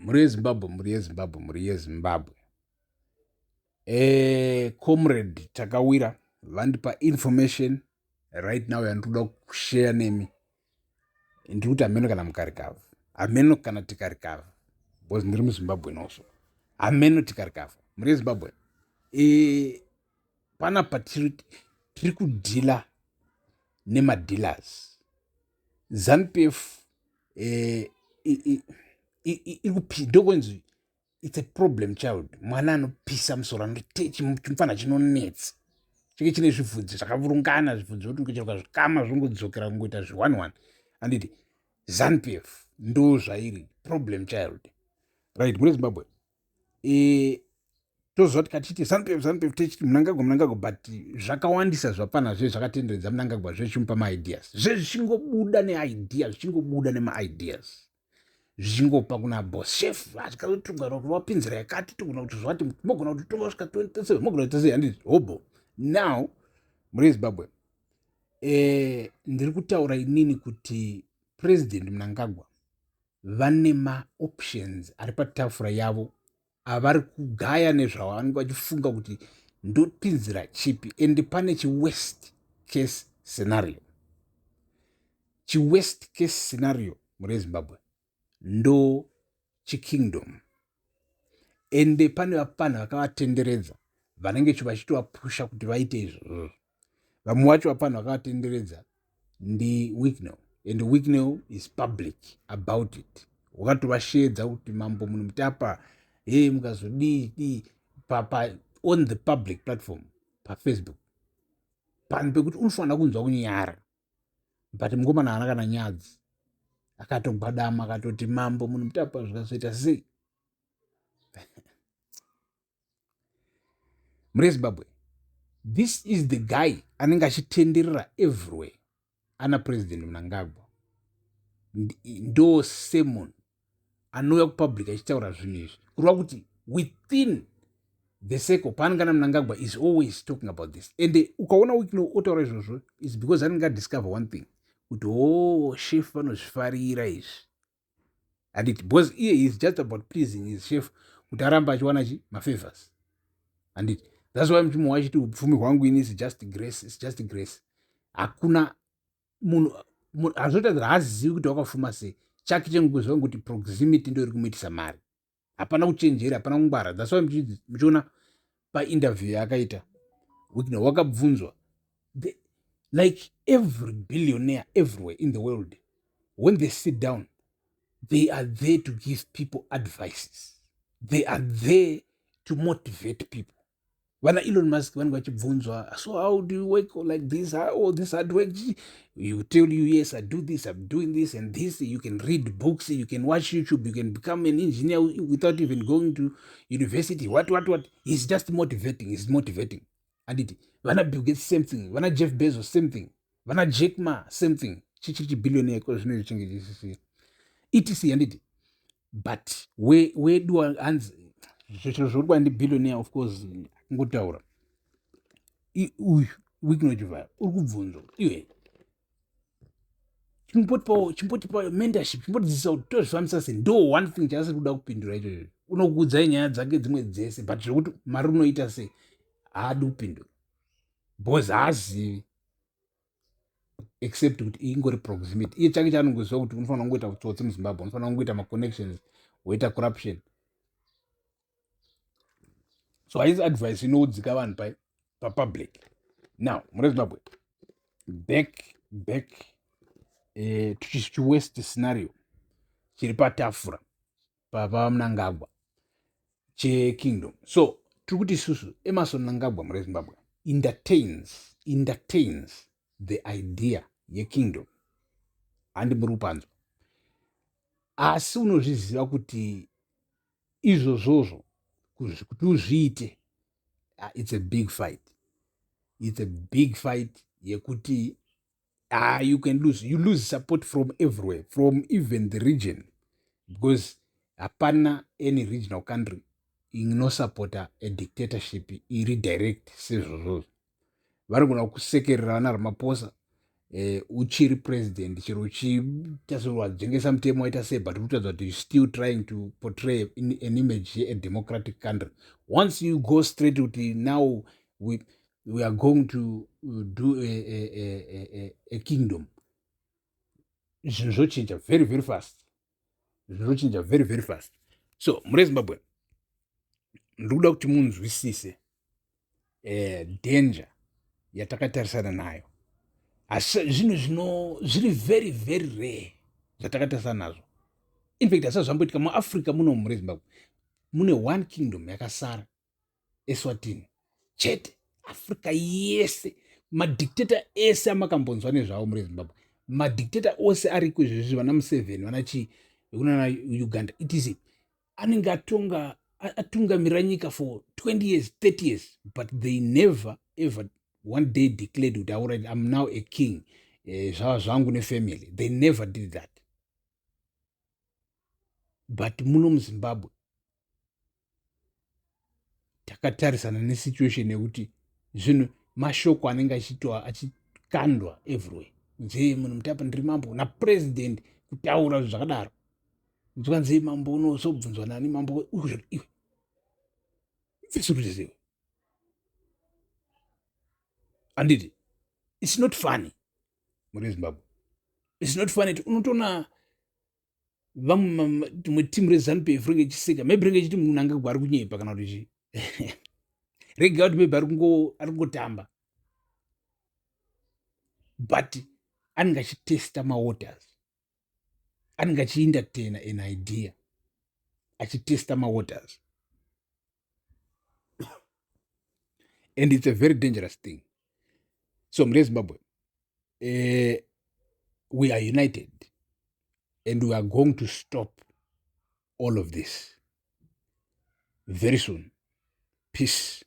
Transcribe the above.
Mhuri yeZimbabwe, mhuri yeZimbabwe, mhuri yeZimbabwe. Comrade Takawira vandipa information right now yandinoda kushare nemi. Ndiri kuti hameno kana mukarikava, hameno kana tikarikava, because ndiri muZimbabwe also. Hameno tikarikava, mhuri yeZimbabwe. Panapa tiri kudhila nemadealers. ZANU-PF ndokunzi it's a problem child, mwana anopisa musoro, chimufana chinonetsa, chike chine zvibvudzi zvakavurungana, zvibvudzi zvoti ukachero zvikama zvongodzokera kungoita zvi1 1, handiti? ZANU-PF ndo zvairi, problem child, right? Mune Zimbabwe, toziva kuti katichiti ZANU-PF, ZANU-PF, tichiti Mnangagwa, Mnangagwa, but zvakawandisa zvapana zve zvakatenderedza Mnangagwa, zvechimupa maideas, zvezvichingobuda neidea, zvichingobuda nemaideas, zvichingopa kuna boss chef, atikazotunga wapinzira yakati, togona kuti zvati mogona kuti tonga kusvika 27, mogona kuti sei, handiti? Hobo now, muri Zimbabwe, ndiri kutaura inini kuti President Mnangagwa vane maoptions ari patafura yavo avari kugaya nezvavo, vanenge vachifunga kuti ndopinzira chipi. And pane chiworst case scenario, chiworst case scenario muri Zimbabwe ndo chikingdom. Ende pane vapfanha vakavatenderedza vanenge vachitovapusha kuti vaite izvozvo. Vamwe vacho vapfanha vakavatenderedza ndiWicknell, and Wicknell is public about it. Wakatovashedza kuti mambo munhu mutapa he mukazodii dii pa on the public platform paFacebook, panhu pekuti unofanira kunzwa kunyara, but mukomana haana kana nyadzi, akatogwadama akatoti mambo munhu mutapa zvikazoita sei. Muri Zimbabwe, this is the guy anenge achitenderera everywhere ana President Mnangagwa. Ndo semunhu anouya kupublic achitaura zvinhu izvi, kureva kuti within the circle paanenge ana Mnangagwa is always talking about this. And ukaona Wicknell otaura izvozvo is because anenge adiscover one thing, kuti oh, chef vanozvifarira izvi, handiti? Because iye is just about pleasing his chef kuti aramba achiwana chi mafavors, handiti? That's why muchimuhwa achiti upfumi hwangu ini is just grace, is just grace. Hakuna munhu hazvotadzira, haazivi kuti wakafuma sei. Chake chenguziva kuti proximity ndo iri kumuitisa mari. Hapana kuchenjera, hapana kungwara. That's why muchiona painterview yaakaita Wicknell, wakabvunzwa, like every billionaire everywhere in the world, when they sit down, they are there to give people advices, they are there to motivate people. Vana Elon Musk vanenge vachibvunzwa, "So how do you work like this, all this hard work?" You tell you, "Yes, I do this, I'm doing this and this." You can read books, you can watch YouTube, you can become an engineer without even going to university, what, what, what. He's just motivating, he's motivating, anditi? Vana Bill Gates, same thing. Vana Jeff Bezos, same thing. Vana Jack Ma, same thing. Chichiri chibillionaire ko zvino chinge chisisi etc, handiti? But wedu hanzi zviro zviri kwa ndibillionaire, of course kungotaura. Uyu Wicknell Chivayo uri kubvunzwa, iwe chimbotipawo mentorship, chimbotidzidzisa kuti tozvifambisa sei. Ndo one thing chaasiri kuda kupindura ichocho. Unokuudzai nyaya dzake dzimwe dzese, but zvekuti mari unoita sei haadi kupindura because haazivi, except kuti ingori proximity. Iye chake chaanongoziva kuti unofanira kungoita utsotsi muZimbabwe, unofanira kungoita maconnections, woita corruption. So haisi advice inoudzika vanhu papublic. Now, mune Zimbabwe, back chiworst scenario chiri patafura paVaMnangagwa chekingdom. So tiri kuti isusu Emmerson Mnangagwa, mune Zimbabwe, entertains the idea yekingdom, handi? Muri kupanzwa? Asi unozviziva kuti izvozvozvo kuti uzviite, it's a big fight, it's a big fight yekuti you can lose, you lose support from everywhere, from even the region, because hapana any regional country inosapota a dictatorship iri direct sezvozvozvo. Vanogona kusekerera vana Ramaphosa. Uchiri president, chero uchiita sewadzvengesa mutemo, waita sei, but uri kuti still trying to portray an image yedemocratic country. Once you go straight kuti now we are going to do a kingdom, zvinhu zvochinja very very fast, zvinhu zvochinja very very fast. So mure Zimbabwe, ndiri kuda kuti munzwisise danger yatakatarisana nayo. Asi zvinhu zvino zviri very very rare zvatakatarisana nazvo. In fact, hasa zvamboitika muAfrica muno. Mure Zimbabwe, mune one kingdom yakasara, Eswatini chete. Africa yese, madictator ese amakambonzwa nezvavo muri Zimbabwe, madictator ose ariko izvezvi, vana Museveni, vana chii, vekunana Uganda, etc, anenge atonga, atungamirira nyika for 20 years, 30 years, but they never ever one day declared kuti, "Alright, I'm now a king, zvava zvangu nefamily." They never did that. But muno muZimbabwe takatarisana nesituation yekuti zvinhu, mashoko anenge achitwa, achikandwa everywhere, nzee munhu mutapa, ndiri mambo, napresident kutaura zvinhu zvakadaro. Nzwanzei, mambo unosobvunzwa nani? Mambo iwe mfisurutezewe, handiti? It's not funny muri Zimbabwe, it's not funny. Unotoona vamwe, rimwe timu reZANU PF ringe ichiseka, maybe ringe ichiti Mnangagwa ari kunyepa, kana kuti chii, rega kuti maybe ari kungotamba, but anenge achitesta mawaters, anenge achientertaina an idea, achitesta mawaters, and it's a very dangerous thing. So mune Zimbabwe, we are united and we are going to stop all of this very soon. Peace.